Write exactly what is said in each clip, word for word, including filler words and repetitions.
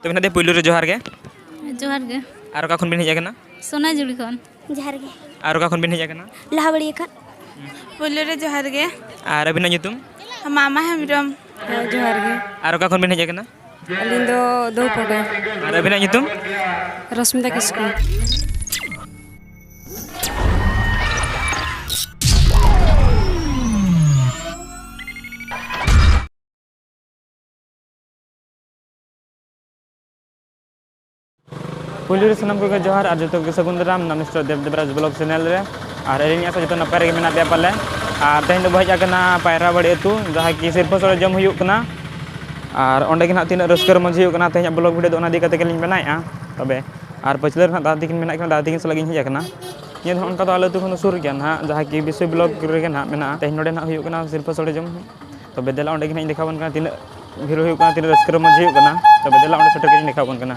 ᱛᱚᱵᱮ ᱱᱟᱦᱟᱜ ᱫᱮ ᱯᱩᱭᱞᱩ ᱨᱮ ᱡᱚᱦᱟᱨ ᱜᱮ᱾ ᱡᱚᱦᱟᱨ ᱜᱮ᱾ ᱟᱨ ᱚᱠᱟ ᱠᱷᱚᱱ ᱵᱤᱱ ᱦᱮᱡ ᱟᱠᱟᱱᱟ? ᱥᱚᱱᱟᱡᱩᱲᱤ ᱠᱷᱚᱱ᱾ ᱡᱚᱦᱟᱨ ᱜᱮ᱾ ᱟᱨ ᱚᱠᱟ ᱠᱷᱚᱱ ᱵᱤᱱ ᱦᱮᱡ ᱟᱠᱟᱱᱟ? ᱞᱟᱦᱟᱵᱟᱲᱤᱭᱟᱹ ᱠᱷᱚᱱ᱾ ᱯᱩᱭᱞᱩ ᱨᱮ ᱡᱚᱦᱟᱨ ᱜᱮ᱾ ᱟᱨ ᱟᱹᱵᱤᱱᱟᱜ ᱧᱩᱛᱩᱢ? ᱢᱟᱢᱟ ᱦᱮᱢᱵᱨᱚᱢ᱾ ᱦᱮᱸ, ᱡᱚᱦᱟᱨ ᱜᱮ᱾ ᱟᱨ ᱚᱠᱟ ᱠᱷᱚᱱ ᱵᱤᱱ ᱦᱮᱡ ᱟᱠᱟᱱᱟ? ᱟᱹᱞᱤᱧ ᱫᱚ ᱫᱚᱦᱩᱯᱟᱰᱟ᱾ ᱟᱨ ᱟᱹᱵᱤᱱᱟᱜ ᱧᱩᱛᱩᱢ? ᱨᱚᱥᱢᱤᱛᱟ ᱠᱤᱥᱠᱩ᱾ ᱯᱩᱭᱞᱩ ᱨᱮ ᱥᱟᱱᱟᱢ ᱠᱚᱜᱮ ᱡᱚᱦᱟᱨ ᱟᱨ ᱡᱚᱛᱚ ᱠᱚᱜᱮ ᱥᱟᱹᱜᱩᱱ ᱫᱟᱨᱟᱢ ᱱᱟᱢᱤᱥᱴᱚᱨ ᱫᱮᱵ ᱫᱮᱵᱨᱟᱡᱽ ᱵᱞᱚᱜ ᱪᱮᱱᱮᱞ ᱨᱮ᱾ ᱟᱨ ᱟᱹᱞᱤᱧ ᱟᱥᱟ ᱡᱚᱛᱚ ᱱᱟᱯᱟᱭ ᱨᱮᱜᱮ ᱢᱮᱱᱟᱜ ᱯᱮᱭᱟ ᱯᱟᱞᱮ᱾ ᱟᱨ ᱛᱮᱦᱮᱧ ᱫᱚᱵᱚ ᱦᱮᱡ ᱟᱠᱟᱱᱟ ᱯᱟᱭᱨᱟ ᱵᱟᱲᱤ ᱟᱹᱛᱩ, ᱡᱟᱦᱟᱸ ᱠᱤ ᱥᱤᱨᱯᱟᱹ ᱥᱚᱲᱮ ᱡᱚᱢ ᱦᱩᱭᱩᱜ ᱠᱟᱱᱟ᱾ ᱟᱨ ᱚᱸᱰᱮ ᱜᱮ ᱱᱟᱦᱟᱜ ᱛᱤᱱᱟᱹᱜ ᱨᱟᱹᱥᱠᱟᱹ ᱨᱚᱢᱚᱡᱽ ᱦᱩᱭᱩᱜ ᱠᱟᱱᱟ, ᱛᱮᱦᱮᱧᱟᱜ ᱵᱞᱚᱜ ᱵᱷᱤᱰᱤᱭᱳ ᱫᱚ ᱚᱱᱟ ᱤᱫᱤ ᱠᱟᱛᱮ ᱜᱮᱞᱤᱧ ᱵᱮᱱᱟᱣᱮᱫᱼᱟ᱾ ᱛᱚᱵᱮ ᱟᱨ ᱯᱟᱹᱪᱷᱞᱟᱹ ᱨᱮ ᱱᱟᱦᱟᱜ ᱫᱟᱫᱟ ᱛᱤᱠᱤᱱ ᱢᱮᱱᱟᱜ ᱠᱤᱱᱟ, ᱫᱟᱫᱟ ᱛᱤᱠᱤᱱ ᱥᱟᱞᱟᱜ ᱜᱤᱧ ᱦᱮᱡ ᱟᱠᱟᱱᱟ᱾ ᱱᱤᱭᱟᱹ ᱫᱚ ᱱᱟᱦᱟᱜ ᱚᱱᱠᱟ ᱫᱚ ᱟᱞᱮ ᱟᱹᱛᱩ ᱠᱷᱚᱱ ᱫᱚ ᱥᱩᱨ ᱜᱮᱭᱟ ᱱᱟᱦᱟᱜ, ᱡᱟᱦᱟᱸ ᱠᱤ ᱵᱤᱥᱚᱭ ᱵᱞᱚᱠ ᱨᱮᱜᱮ ᱱᱟᱦᱟᱜ ᱢᱮᱱᱟᱜᱼᱟ᱾ ᱛᱮᱦᱮᱧ ᱱᱚᱰᱮ ᱱᱟᱦᱟᱜ ᱦᱩᱭᱩᱜ ᱠᱟᱱᱟ ᱥᱤᱨᱯᱟᱹ ᱥᱚᱲᱮ ᱡᱚᱢ᱾ ᱛᱚᱵᱮ ᱫᱮᱞᱟ ᱚᱸᱰᱮ ᱜᱮ ᱱᱟᱦᱟᱜ ᱤᱧ ᱫᱮᱠᱷᱟᱣ ᱟᱵᱚᱱ ᱠᱟᱱᱟ ᱛᱤᱱᱟᱹᱜ ᱵᱷᱤᱲ ᱦᱩᱭᱩᱜ ᱠᱟᱱᱟ, ᱛᱤᱱᱟᱹᱜ ᱨᱟᱹᱥᱠᱟᱹ ᱨᱚᱢᱚᱡᱽ ᱦᱩᱭᱩᱜ ᱠᱟᱱᱟ᱾ ᱛᱚᱵᱮ ᱫᱮᱞᱟ ᱚᱸᱰᱮ ᱥᱮᱴᱮᱨ ᱠᱟᱛᱮ ᱤᱧ ᱫᱮᱠᱷᱟᱣ ᱟᱵᱚᱱ ᱠᱟᱱᱟ᱾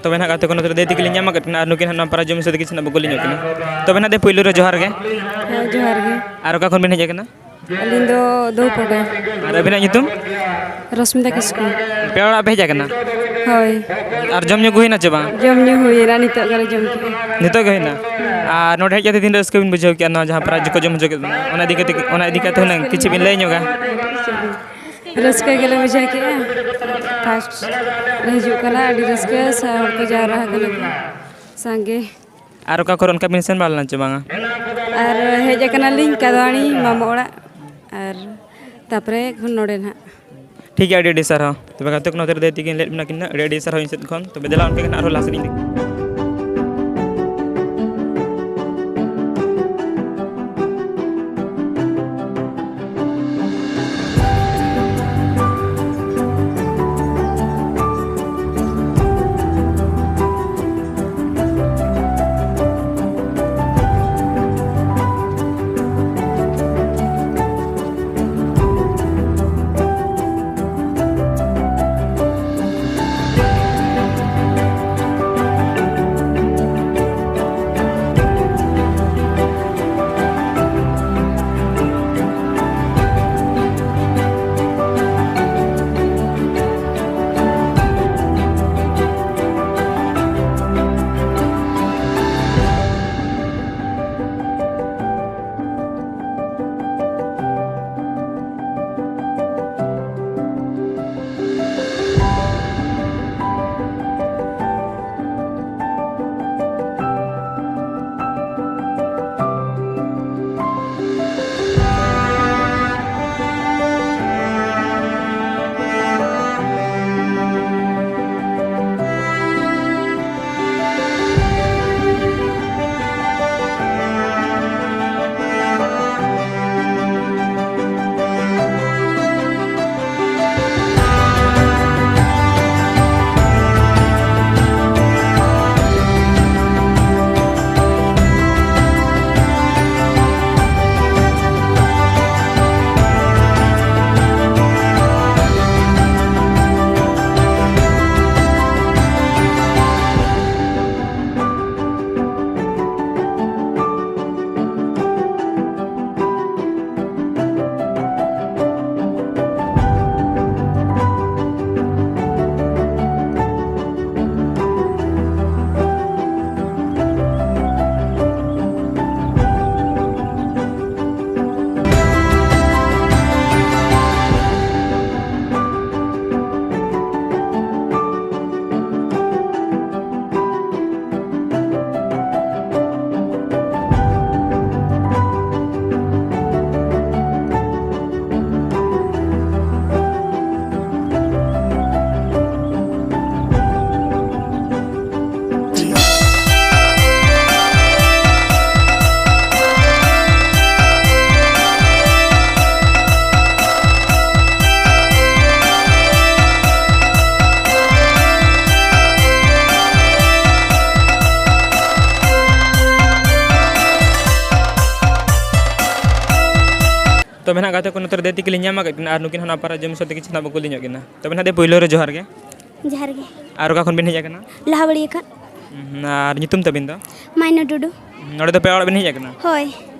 ᱛᱚᱵᱮ ᱱᱟᱦᱟᱜ ᱜᱟᱛᱮ ᱠᱚ ᱱᱚᱛᱮ ᱨᱮ ᱫᱟᱹᱭ ᱛᱟᱹᱠᱤᱱ ᱞᱤᱧ ᱧᱟᱢ ᱟᱠᱟᱫ ᱠᱤᱱᱟ ᱟᱨ ᱱᱩᱠᱤᱱ ᱦᱟᱸᱜ ᱱᱚᱣᱟ ᱯᱟᱨᱟ ᱡᱚᱢ ᱥᱟᱹᱛ ᱠᱤᱱ ᱥᱮᱱᱟᱜ ᱵᱚ ᱠᱩᱞᱤ ᱧᱚᱜ ᱠᱤᱱᱟ᱾ ᱛᱚᱵᱮ ᱱᱟᱦᱟᱜ ᱫᱟᱹᱭ ᱯᱩᱭᱞᱩ ᱨᱮ ᱡᱚᱦᱟᱨ ᱜᱮ᱾ ᱦᱮᱸ, ᱡᱚᱦᱟᱨ ᱜᱮ᱾ ᱟᱨ ᱚᱠᱟ ᱠᱷᱚᱱ ᱵᱤᱱ ᱦᱮᱡ ᱟᱠᱟᱱᱟ? ᱟᱹᱞᱤᱧ ᱫᱚ ᱫᱚᱦᱩᱯᱟᱰᱟ᱾ ᱟᱨ ᱟᱹᱵᱤᱱᱟᱜ ᱧᱩᱛᱩᱢ? ᱨᱚᱥᱢᱤᱛᱟ ᱠᱤᱥᱠᱩ᱾ ᱯᱮᱲᱟ ᱚᱲᱟᱜ ᱯᱮ ᱦᱮᱡ ᱟᱠᱟᱱᱟ? ᱦᱳᱭ᱾ ᱟᱨ ᱡᱚᱢ ᱧᱩ ᱠᱚ ᱦᱩᱭᱱᱟ ᱪᱮ ᱵᱟᱝ? ᱡᱚᱢ ᱧᱩ ᱦᱩᱭᱱᱟ, ᱱᱤᱛᱚᱜ ᱜᱮᱞᱮ ᱡᱚᱢ ᱠᱮᱫᱟ᱾ ᱱᱤᱛᱚᱜ ᱜᱮ ᱦᱩᱭᱱᱟ? ᱟᱨ ᱱᱚᱰᱮ ᱦᱮᱡ ᱠᱟᱛᱮ ᱛᱤᱱ ᱨᱟᱹᱥᱠᱟᱹ ᱵᱤᱱ ᱵᱩᱡᱷᱟᱹᱣ ᱠᱮᱫᱟ ᱱᱚᱣᱟ ᱡᱟᱦᱟᱸ ᱯᱨᱟᱭᱤᱡᱽ ᱠᱚ ᱡᱚᱢ ᱦᱚᱪᱚ ᱠᱮᱫ ᱵᱚᱱᱟ, ᱚᱱᱟ ᱤᱫᱤ ᱠᱟᱛᱮ, ᱚᱱᱟ ᱤᱫᱤ ᱠᱟᱛᱮ ᱦᱩᱱᱟᱹᱝ ᱠᱤᱪᱷᱩ ᱵᱤᱱ ᱞᱟᱹᱭ ᱧᱚᱜᱟ? ᱨᱟᱹᱥᱠᱟᱹ ᱜᱮᱞᱮ ᱵᱩᱡᱷᱟᱹᱣ ᱠᱮᱫᱼᱟ᱾ ᱯᱷᱟᱥᱴ ᱞᱮ ᱦᱤᱡᱩᱜ ᱠᱟᱱᱟ, ᱟᱹᱰᱤ ᱨᱟᱹᱥᱠᱟᱹ ᱥᱮ ᱦᱚᱲ ᱠᱚ ᱡᱟᱣᱨᱟ ᱟᱠᱟᱱᱟ ᱠᱚ ᱥᱟᱸᱜᱮ᱾ ᱟᱨ ᱚᱠᱟ ᱠᱚᱨᱮ ᱚᱱᱠᱟ ᱵᱤᱱ ᱥᱮᱱ ᱵᱟᱲᱟ ᱞᱮᱱᱟ ᱪᱮ ᱵᱟᱝᱟ? ᱟᱨ ᱦᱮᱡ ᱟᱠᱟᱱᱟᱞᱤᱧ ᱠᱟᱫᱣᱟᱱᱤ ᱢᱟᱢᱟ ᱚᱲᱟᱜ, ᱟᱨ ᱛᱟᱨᱯᱚᱨᱮ ᱠᱷᱚᱱ ᱱᱚᱰᱮ ᱱᱟᱦᱟᱜ᱾ ᱴᱷᱤᱠ ᱜᱮᱭᱟ, ᱟᱹᱰᱤ ᱟᱹᱰᱤ ᱥᱟᱨᱦᱟᱣ᱾ ᱛᱚᱵᱮ ᱜᱟᱛᱮ ᱠᱚ ᱱᱚᱛᱮ ᱨᱮ ᱫᱟᱹᱭ ᱛᱤᱠᱤᱱ ᱞᱮᱫ ᱵᱮᱱᱟ ᱠᱤᱱ ᱱᱟᱦᱟᱜ, ᱟᱹᱰᱤ ᱟᱹᱰᱤ ᱥᱟᱨᱦᱟᱣ ᱤᱧ ᱥᱮᱫ ᱠᱷᱚᱱ᱾ ᱛᱚᱵᱮ ᱫᱮᱞᱟ ᱚᱱᱠᱟ ᱜᱮ ᱱᱟᱦᱟᱜ ᱟᱨᱦᱚᱸ ᱞᱟᱦᱟ ᱥᱮᱫ ᱤᱧ ᱤᱫᱤ ᱛᱚᱵᱮ ᱱᱟᱦᱟᱜ ᱜᱟᱛᱮ ᱠᱚ, ᱱᱚᱛᱮ ᱨᱮ ᱫᱟᱹᱭ ᱛᱤᱠᱤᱱ ᱞᱤᱧ ᱧᱟᱢ ᱟᱠᱟᱫ ᱠᱤᱱᱟ ᱟᱨ ᱱᱩᱠᱤᱱ ᱦᱚᱸ ᱱᱟᱯᱟᱭ ᱡᱚᱢ ᱥᱟᱶᱛᱮ ᱠᱤᱪᱷᱩ ᱱᱟᱦᱟᱜ ᱵᱚ ᱠᱩᱞᱤ ᱧᱚᱜ ᱠᱤᱱᱟ᱾ ᱛᱚᱵᱮ ᱱᱟᱦᱟᱜ ᱫᱟᱹᱭ, ᱯᱳᱭᱞᱳ ᱨᱮ ᱡᱚᱦᱟᱨ ᱜᱮ᱾ ᱡᱚᱦᱟᱨ ᱜᱮ᱾ ᱟᱨ ᱚᱠᱟ ᱠᱷᱚᱱ ᱵᱤᱱ ᱦᱮᱡ ᱟᱠᱟᱱᱟ? ᱞᱟᱦᱟᱵᱟᱲᱤᱭᱟᱹ ᱠᱷᱚᱱ᱾ ᱦᱩᱸ, ᱟᱨ ᱧᱩᱛᱩᱢ ᱛᱟᱵᱤᱱ ᱫᱚ? ᱢᱟᱭᱱᱟ ᱴᱩᱰᱩ᱾ ᱦᱩᱸ, ᱱᱚᱰᱮ ᱫᱚ ᱯᱮᱲᱟ ᱚᱲᱟᱜ ᱵᱤᱱ ᱦᱮᱡ ᱟᱠᱟᱱᱟ? ᱦᱳᱭ᱾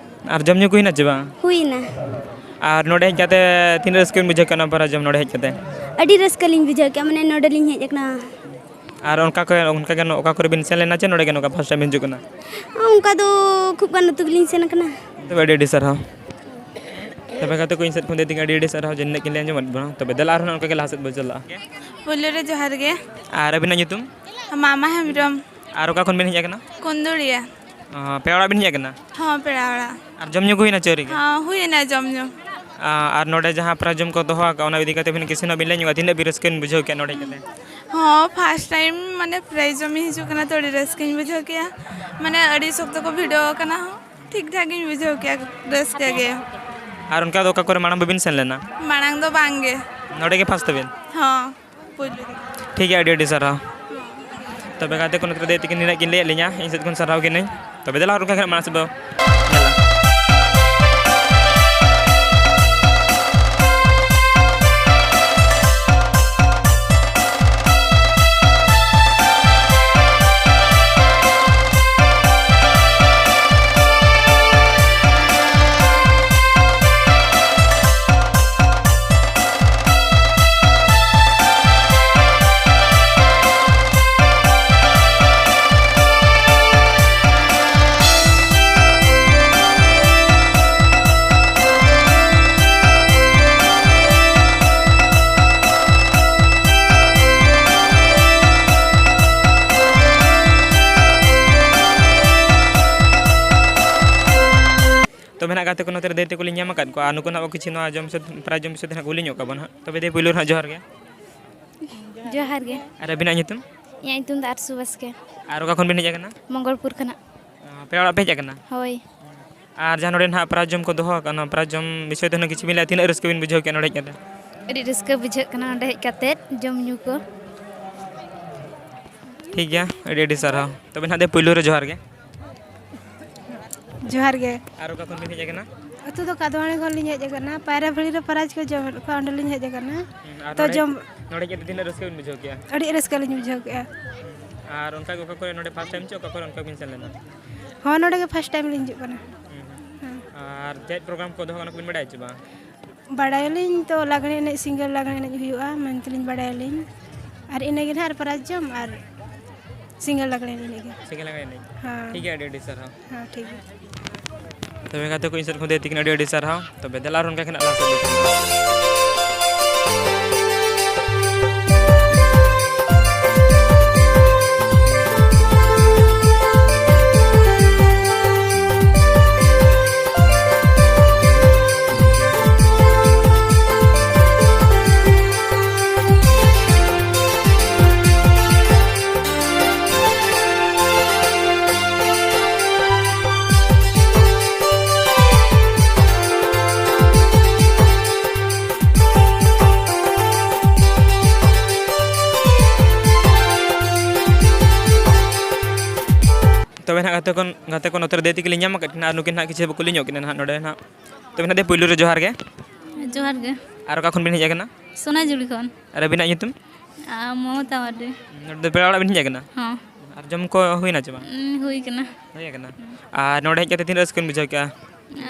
ᱟᱨ ᱡᱚᱢ ᱧᱩ ᱠᱚ ᱦᱩᱭᱱᱟ ᱪᱮ ᱵᱟᱝ? ᱦᱩᱭᱱᱟ᱾ ᱟᱨ ᱱᱚᱰᱮ ᱦᱮᱡ ᱠᱟᱛᱮ ᱛᱤᱱᱟᱹᱜ ᱨᱟᱹᱥᱠᱟᱹ ᱵᱤᱱ ᱵᱩᱡᱷᱟᱹᱣ ᱠᱮᱫᱟ ᱱᱚᱣᱟ ᱯᱟᱨᱟ ᱡᱚᱢ ᱱᱚᱰᱮ ᱦᱮᱡ ᱠᱟᱛᱮ? ᱟᱹᱰᱤ ᱨᱟᱹᱥᱠᱟᱹ ᱞᱤᱧ ᱵᱩᱡᱷᱟᱹᱣ ᱠᱮᱫᱟ, ᱢᱟᱱᱮ ᱱᱚᱰᱮ ᱞᱤᱧ ᱦᱮᱡ ᱟᱠᱟᱱᱟ᱾ ᱟᱨ ᱚᱱᱠᱟ ᱠᱚ, ᱚᱱᱠᱟ ᱜᱮ ᱚᱠᱟ ᱠᱚᱨᱮ ᱵᱤᱱ ᱥᱮᱱ ᱞᱮᱱᱟ ᱪᱮ ᱱᱚᱰᱮ ᱜᱮ ᱱᱚᱝᱠᱟ first time ᱵᱤᱱ ᱦᱤᱡᱩᱜ ᱠᱟᱱᱟ? ᱚᱱᱠᱟ ᱫᱚ ᱠᱷᱩᱵ ᱜᱟᱱ ᱟᱹᱛᱩ ᱜᱮᱞᱤᱧ ᱥᱮᱱ ᱟᱠᱟᱱᱟ᱾ ᱛᱚᱵᱮ ᱟᱹᱰᱤ ᱟᱹᱰᱤ ᱥᱟᱨᱦᱟᱣ᱾ ᱛᱚᱵᱮ ᱜᱟᱛᱮ ᱠᱚ, ᱤᱧ ᱥᱮᱫ ᱠᱷᱚᱱ ᱫᱚ ᱟᱹᱰᱤ ᱟᱹᱰᱤ ᱥᱟᱨᱦᱟᱣ ᱡᱮ ᱱᱤᱱᱟᱹᱜ ᱠᱤᱱ ᱞᱟᱹᱭ ᱟᱸᱡᱚᱢᱟᱫ ᱵᱚᱱᱟ᱾ ᱛᱚᱵᱮ ᱫᱮᱞᱟ ᱟᱨᱦᱚᱸ ᱚᱱᱠᱟ ᱜᱮ ᱞᱟᱦᱟ ᱥᱮᱫ ᱵᱚ ᱪᱟᱞᱟᱜᱼᱟ᱾ ᱯᱳᱭᱞᱳ ᱨᱮ ᱡᱚᱦᱟᱨ ᱜᱮ᱾ ᱟᱨ ᱟᱹᱵᱤᱱᱟᱜ ᱧᱩᱛᱩᱢ? ᱢᱟᱢᱟ ᱦᱮᱢᱵᱨᱚᱢ᱾ ᱟᱨ ᱚᱠᱟ ᱠᱷᱚᱱ ᱵᱤᱱ ᱦᱮᱡ ᱟᱠᱟᱱᱟ? ᱠᱩᱱᱫᱩᱲᱤᱭᱟ᱾ ᱚ, ᱯᱮᱲᱟ ᱚᱲᱟᱜ ᱵᱤᱱ ᱦᱮᱡ ᱟᱠᱟᱱᱟ? ᱦᱚᱸ, ᱯᱮᱲᱟ ᱚᱲᱟᱜ᱾ ᱟᱨ ᱡᱚᱢ ᱧᱩ ᱠᱚ ᱦᱩᱭᱱᱟ ᱪᱮ ᱟᱹᱣᱨᱤ ᱜᱮ? ᱦᱚᱸ, ᱦᱩᱭᱱᱟ ᱡᱚᱢ ᱧᱩ᱾ ᱟ, ᱟᱨ ᱱᱚᱰᱮ ᱡᱟᱦᱟᱸ ᱯᱨᱟᱭᱤᱡᱽ ᱡᱚᱢ ᱠᱚ ᱫᱚᱦᱚ ᱟᱠᱟᱫ, ᱚᱱᱟ ᱤᱫᱤ ᱠᱟᱛᱮ ᱵᱤᱱ ᱠᱤᱪᱷᱩ ᱱᱟᱜ ᱵᱤᱱ ᱞᱟᱹᱭ ᱧᱚᱜᱟ, ᱛᱤᱱᱟᱹᱜ ᱵᱤᱱ ᱨᱟᱹᱥᱠᱟᱹ ᱵᱤᱱ ᱵᱩᱡᱷᱟᱹᱣ ᱠᱮᱫ ᱱᱚᱰᱮ ᱦᱮᱡ ᱠᱟᱛᱮ? ᱦᱚᱸ, first time ᱢᱟᱱᱮ ᱯᱨᱟᱭᱤᱡᱽ ᱡᱚᱢ ᱤᱧ ᱦᱤᱡᱩᱜ ᱠᱟᱱᱟ, ᱛᱚ ᱟᱹᱰᱤ ᱨᱟᱹᱥᱠᱟᱹᱧ ᱵᱩᱡᱷᱟᱹᱣ ᱠᱮᱜᱼᱟ᱾ ᱢᱟᱱᱮ ᱟᱹᱰᱤ ᱥᱚᱠᱛᱚ ᱠᱚ ᱵᱷᱤᱲᱚ ᱟᱠᱟᱱᱟ ᱦᱚᱸ, ᱴᱷᱤᱠ ᱴᱷᱟᱠ ᱜᱤᱧ ᱵᱩᱡᱷᱟᱹᱣ ᱠᱮᱜᱼᱟ, ᱨᱟᱹᱥᱠᱟᱹ ᱜᱮ᱾ ᱟᱨ ᱚᱱᱠᱟ ᱫᱚ ᱚᱠᱟ ᱠᱚᱨᱮ ᱢᱟᱲᱟᱝ ᱵᱟᱹᱵᱤᱱ ᱥᱮᱱ ᱞᱮᱱᱟ? ᱢᱟᱲᱟᱝ ᱫᱚ ᱵᱟᱝ ᱜᱮ᱾ ᱱᱚᱰᱮ ᱜᱮ first ᱛᱟᱵᱤᱱ? ᱦᱚᱸ, ᱯᱳᱭᱞᱳ ᱨᱮᱜᱮ᱾ ᱴᱷᱤᱠ ᱜᱮᱭᱟ, ᱟᱹᱰᱤ ᱟᱹᱰᱤ ᱥᱟᱨᱦᱟᱣ᱾ ᱛᱚᱵᱮ ᱜᱟᱛᱮ ᱠᱚ, ᱱᱚᱛᱮ ᱨᱮ ᱫᱟᱹᱭ ᱛᱤᱠᱤᱱ ᱱᱤᱱᱟᱹᱜ ᱠᱤᱱ ᱞᱟᱹᱭᱟᱫ ᱞᱤᱧᱟ, ᱤᱧ ᱥᱮᱫ ᱠᱷᱚᱱ ᱥᱟᱨᱦᱟᱣ ᱜᱮ ᱱᱟᱹᱧ᱾ ᱛᱚᱵᱮ ᱫᱮᱞᱟ ᱟᱨ ᱚᱱᱠᱟ ᱜᱮ ᱢᱟᱲᱟᱝ ᱥᱮᱫ ᱵᱚ ᱧᱮᱞᱟ᱾ ᱛᱚᱵᱮ ᱱᱟᱜ ᱜᱟᱛᱮ ᱠᱚ, ᱱᱚᱛᱮ ᱨᱮ ᱫᱟᱹᱭ ᱛᱟᱠᱚ ᱞᱤᱧ ᱧᱟᱢ ᱟᱠᱟᱫ ᱠᱚᱣᱟ, ᱟᱨ ᱱᱩᱠᱩ ᱱᱟᱜ ᱠᱤᱪᱷᱩ ᱱᱚᱣᱟ ᱡᱚᱢ ᱥᱟᱹᱛ, ᱯᱨᱟᱭ ᱡᱚᱢ ᱥᱟᱹᱛ ᱱᱟᱜ ᱠᱩᱞᱤ ᱧᱚᱜ ᱠᱟᱵᱚᱱ ᱦᱟᱸᱜ᱾ ᱛᱚᱵᱮ ᱫᱟᱹᱭ, ᱯᱳᱭᱞᱳ ᱨᱮ ᱦᱟᱸᱜ ᱡᱚᱦᱟᱨ ᱜᱮ᱾ ᱡᱚᱦᱟᱨ ᱜᱮ᱾ ᱟᱨ ᱟᱹᱵᱤᱱᱟᱜ ᱧᱩᱛᱩᱢ? ᱤᱧᱟᱹᱜ ᱧᱩᱛᱩᱢ ᱫᱚ ᱟᱨᱥᱩ ᱵᱟᱥᱠᱮ᱾ ᱟᱨ ᱚᱠᱟ ᱠᱷᱚᱱ ᱵᱤᱱ ᱦᱮᱡ ᱟᱠᱟᱱᱟ? ᱢᱚᱝᱜᱚᱞᱯᱩᱨ ᱠᱷᱚᱱᱟᱜ᱾ ᱯᱮᱲᱟ ᱚᱲᱟᱜ ᱯᱮ ᱦᱮᱡ ᱟᱠᱟᱱᱟ? ᱦᱳᱭ᱾ ᱟᱨ ᱡᱟᱦᱟᱸ ᱱᱚᱰᱮ ᱱᱟᱦᱟᱜ ᱯᱨᱟᱭᱤᱡᱽ ᱡᱚᱢ ᱠᱚ ᱫᱚᱦᱚ ᱟᱠᱟᱫ, ᱚᱱᱟ ᱯᱨᱟᱭᱤᱡᱽ ᱡᱚᱢ ᱵᱤᱥᱚᱭ ᱛᱮ ᱦᱩᱱᱟᱹᱝ ᱠᱤᱪᱷᱩ ᱵᱤᱱ ᱞᱟᱹᱭᱟ, ᱛᱤᱱᱟᱹᱜ ᱨᱟᱹᱥᱠᱟᱹ ᱵᱤᱱ ᱵᱩᱡᱷᱟᱹᱣ ᱠᱮᱫᱼᱟ ᱱᱚᱰᱮ ᱦᱮᱡ ᱠᱟᱛᱮ? ᱟᱹᱰᱤ ᱨᱟᱹᱥᱠᱟᱹ ᱵᱩᱡᱷᱟᱹᱜ ᱠᱟᱱᱟ ᱱᱚᱰᱮ ᱦᱮᱡ ᱠᱟᱛᱮ ᱡᱚᱢ ᱧᱩ ᱠᱚ᱾ ᱴᱷᱤᱠ ᱜᱮᱭᱟ, ᱟᱹᱰᱤ ᱟᱹᱰᱤ ᱥᱟᱨᱦᱟᱣ᱾ ᱛᱚᱵᱮ ᱱᱟᱦᱟᱜ ᱫᱮ ᱯᱳᱭᱞᱳ ᱨᱮ ᱡᱚᱦᱟᱨ ᱜᱮ᱾ ᱡᱚᱦᱟᱨ ᱜᱮ᱾ ᱟᱨ ᱚᱠᱟ ᱠᱷᱚᱱ ᱵᱤᱱ ᱦᱮᱡ ᱟᱠᱟᱱᱟ? ᱟᱹᱛᱩ ᱫᱚ ᱠᱟᱫᱣᱟᱱᱤ ᱠᱷᱚᱱ ᱞᱤᱧ ᱦᱮᱡ ᱟᱠᱟᱱᱟ᱾ ᱯᱟᱭᱨᱟ ᱵᱷᱟᱹᱲᱤ ᱨᱮ ᱯᱨᱟᱭᱤᱡᱽ ᱠᱚ ᱡᱚᱢᱮᱫ ᱠᱚᱣᱟ, ᱚᱸᱰᱮ ᱞᱤᱧ ᱦᱮᱡ ᱟᱠᱟᱱᱟ᱾ ᱦᱩᱸ, ᱟᱨ ᱛᱚ ᱱᱚᱰᱮ, ᱡᱚᱢ ᱱᱚᱰᱮ ᱦᱮᱡ ᱠᱟᱛᱮ ᱛᱤᱱᱟᱹᱜ ᱨᱟᱹᱥᱠᱟᱹ ᱵᱤᱱ ᱵᱩᱡᱷᱟᱹᱣ ᱠᱮᱜᱼᱟ? ᱟᱹᱰᱤ ᱨᱟᱹᱥᱠᱟᱹ ᱞᱤᱧ ᱵᱩᱡᱷᱟᱹᱣ ᱠᱮᱜᱼᱟ᱾ ᱟᱨ ᱚᱱᱠᱟ ᱜᱮ ᱚᱠᱟ ᱠᱚᱨᱮ, ᱱᱚᱰᱮ ᱯᱷᱟᱥᱴ ᱴᱟᱭᱤᱢ ᱪᱮ ᱚᱠᱟ ᱠᱚᱨᱮ ᱚᱱᱠᱟ ᱵᱤᱱ ᱥᱮᱱ ᱞᱮᱱᱟ? ᱦᱚᱸ, ᱱᱚᱰᱮ ᱜᱮ ᱯᱷᱟᱥᱴ ᱴᱟᱭᱤᱢ ᱞᱤᱧ ᱦᱤᱡᱩᱜ ᱠᱟᱱᱟ᱾ ᱦᱩᱸ, ᱦᱩᱸ᱾ ᱦᱮᱸ᱾ ᱟᱨ ᱪᱮᱫ ᱯᱨᱳᱜᱨᱟᱢ ᱠᱚ ᱫᱚᱦᱚ ᱠᱟᱱᱟ ᱠᱚ ᱵᱤᱱ ᱵᱟᱲᱟᱭᱟ ᱪᱮ ᱵᱟᱝ? ᱵᱟᱲᱟᱭᱟᱞᱤᱧ ᱛᱚ, ᱞᱟᱜᱽᱬᱮ ᱮᱱᱮᱡ, ᱥᱤᱝᱜᱟᱨ ᱞᱟᱜᱽᱬᱮ ᱮᱱᱮᱡ ᱦᱩᱭᱩᱜᱼᱟ ᱢᱮᱱᱛᱮᱞᱤᱧ ᱵᱟᱲᱟᱭᱟᱞᱤᱧ᱾ ᱟᱨ ᱤᱱᱟᱹᱜᱮ ᱱᱟᱦᱟᱜ, ᱟᱨ ᱯᱨᱟᱭᱤᱡᱽ ᱡᱚᱢ ᱟᱨ ᱥᱤᱝᱜᱟᱨ ᱞᱟᱜᱽᱬᱮ ᱮᱱᱮᱡ ᱜᱮ᱾ ᱥᱤᱝᱜᱟᱨ ᱞᱟᱜᱽᱬᱮ ᱮᱱᱮᱡ᱾ ᱦᱮᱸ᱾ ᱴᱷᱤᱠ ᱜᱮᱭᱟ, ᱟᱹᱰᱤ ᱟᱹᱰᱤ ᱥᱟᱨᱦᱟᱣ᱾ ᱦᱮᱸ, ᱴᱷᱤᱠ ᱜᱮᱭᱟ᱾ ᱛᱚᱵᱮ ᱜᱟᱛᱮ ᱠᱚ, ᱤᱧ ᱥᱮᱫ ᱠᱷᱚᱱ ᱫᱚ ᱛᱤᱠᱤᱱ ᱟᱹᱰᱤ ᱟᱹᱰᱤ ᱥᱟᱨᱦᱟᱣ᱾ ᱛᱚᱵᱮ ᱫᱮᱞᱟ ᱟᱨᱦᱚᱸ ᱚᱱᱠᱟ ᱜᱮ ᱱᱟᱜ ᱞᱟᱦᱟ ᱥᱮᱫ ᱵᱚᱱ ᱪᱟᱞᱟᱜᱼᱟ᱾ ᱛᱚᱵᱮ ᱱᱟᱦᱟᱜ ᱜᱟᱛᱮ ᱠᱚ, ᱜᱟᱛᱮ ᱠᱚ ᱱᱚᱛᱮ ᱨᱮ ᱫᱮ ᱛᱤᱠᱤᱱ ᱞᱤᱧ ᱧᱟᱢ ᱟᱠᱟᱫ ᱠᱤᱱᱟ, ᱟᱨ ᱱᱩᱠᱤᱱ ᱱᱟᱦᱟᱜ ᱠᱤᱪᱷᱩ ᱵᱟᱠᱚ ᱞᱤᱧᱚᱜ ᱠᱤᱱᱟ ᱱᱟᱦᱟᱜ ᱱᱚᱰᱮ ᱱᱟᱦᱟᱜ᱾ ᱛᱚᱵᱮ ᱱᱟᱦᱟᱜ ᱫᱮ, ᱯᱩᱭᱞᱩ ᱨᱮ ᱡᱚᱦᱟᱨ ᱜᱮ᱾ ᱡᱚᱦᱟᱨ ᱜᱮ᱾ ᱟᱨ ᱚᱠᱟ ᱠᱷᱚᱱ ᱵᱤᱱ ᱦᱮᱡ ᱟᱠᱟᱱᱟ? ᱥᱚᱱᱟᱡᱷᱩᱲᱤ ᱠᱷᱚᱱ᱾ ᱟᱨ ᱟᱹᱵᱤᱱᱟᱜ ᱧᱩᱛᱩᱢ? ᱟᱨ ᱢᱚᱢᱚᱛᱟ ᱢᱟᱨᱰᱤ᱾ ᱱᱚᱰᱮ ᱫᱚ ᱯᱮᱲᱟ ᱚᱲᱟᱜ ᱵᱤᱱ ᱦᱮᱡ ᱟᱠᱟᱱᱟ? ᱦᱚᱸ᱾ ᱟᱨ ᱡᱚᱢ ᱠᱚ ᱦᱩᱭᱱᱟ ᱪᱮ ᱵᱟᱝ? ᱩᱸ, ᱦᱩᱭ ᱠᱟᱱᱟ᱾ ᱦᱩᱭ ᱟᱠᱟᱱᱟ᱾ ᱟᱨ ᱱᱚᱰᱮ ᱦᱮᱡ ᱠᱟᱛᱮ ᱛᱤᱱᱟᱹᱜ ᱨᱟᱹᱥᱠᱟᱹ ᱵᱤᱱ ᱵᱩᱡᱷᱟᱹᱣ ᱠᱮᱜᱼᱟ?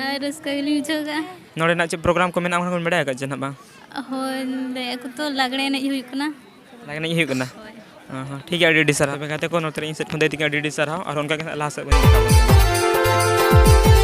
ᱟᱨ ᱨᱟᱹᱥᱠᱟᱹ ᱜᱮᱞᱤᱧ ᱵᱩᱡᱷᱟᱹᱣ ᱠᱟᱜᱼᱟ᱾ ᱱᱚᱰᱮᱱᱟᱜ ᱪᱮᱫ ᱯᱨᱳᱜᱨᱟᱢ ᱠᱚ ᱢᱮᱱᱟᱜᱼᱟ, ᱚᱱᱟ ᱠᱚᱵᱤᱱ ᱵᱟᱲᱟᱭ ᱟᱠᱟᱫ ᱪᱮ ᱱᱟᱦᱟᱜ ᱵᱟᱝ? ᱦᱳᱭ, ᱞᱟᱹᱭᱮᱫ ᱟᱠᱚ ᱛᱚ ᱞᱟᱜᱽᱬᱮ ᱮᱱᱮᱡ ᱦᱩᱭᱩᱜ ᱠᱟᱱᱟ᱾ ᱞᱟᱜᱽᱬᱮ ᱮᱱᱮᱡ ᱦᱩᱭᱩᱜ ᱠᱟᱱᱟ? ᱦᱳᱭ᱾ ᱚ ᱦᱚᱸ, ᱴᱷᱤᱠ ᱜᱮᱭᱟ, ᱟᱹᱰᱤ ᱟᱹᱰᱤ ᱥᱟᱨᱦᱟᱣ᱾ ᱛᱚᱵᱮ ᱜᱟᱛᱮ ᱠᱚ, ᱱᱚᱛᱮ ᱨᱮ ᱤᱧ ᱥᱮᱫ ᱠᱷᱚᱱ ᱫᱚ ᱛᱤᱧ ᱟᱹᱰᱤ ᱟᱹᱰᱤ ᱥᱟᱨᱦᱟᱣ, ᱟᱨ ᱚᱱᱠᱟ ᱜᱮ ᱦᱟᱸᱜ ᱞᱟᱦᱟ ᱥᱮᱫ ᱵᱚᱱ ᱧᱮᱞ ᱧᱟᱯᱟᱢᱟ᱾